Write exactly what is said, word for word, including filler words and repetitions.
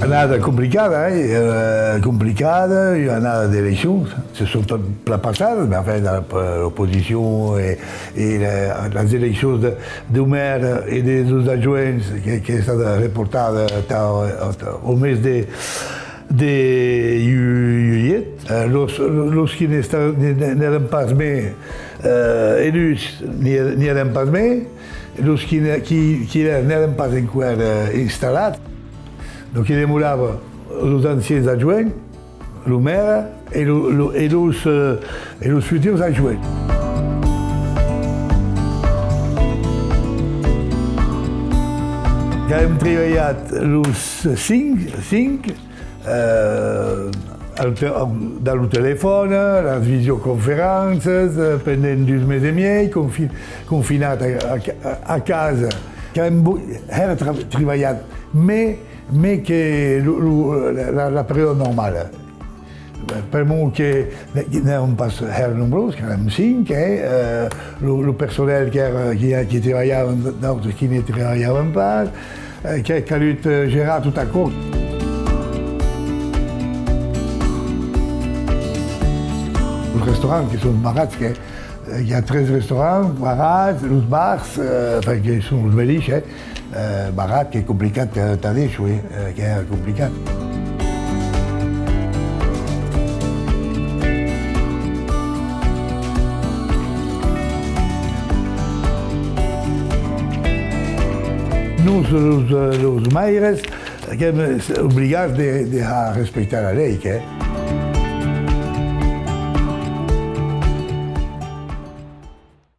Annada complicada, eh? Eh, complicada, ua annada d'eleccions. Se son tot plan passadas, mès enfin, la, l'oposicion e, e la, las eleccions de, deu mèra e de, deus adjoents que, qu'es estada reportada tà, au mes de, de ju-, julhet. Eh, los, los qui n'èsta-, ne, ne, n'èran pas mei, eh, eluts, n'i, n'i èran pas mei, los qui ne, qui, qui n'èran pas enqüèra, eh, installats. Donc, i demorava los ancians adjoents, lo mèra e lo, lo, e los, eh, e los futurs adjoents. Qu'avem tribalhat los cinc, cinc, eh, al te-, dab lo telefòn, las visioconferéncias, eh, pendent dus mes e miei, confi-, confinats a, a, a casa. Qu'avem bo-, hèra tra-, tribalhat, mei, mei que lo, lo, la, la, la periòda normala. Per'mor que n'èram pas hèra nombrós, qu'èrem cinc, eh, eh, lo, lo personèl qu'èra, qui, qui tribalhavan, d'autres qui ne tribalhavan pas, eh, qu'a calut, eh, gerar tot aquò. Los restaurants que son barrats, que, eh, i a tres restaurants barrats, los bars, eh, enfin, que son los medishs, eh, eh, barrats, qu'es complicat, eh, tà deishar, eh, qu'es complicat. Nos, los, eh, los maires, qu'èm obligats de, de har respectar la lei, que.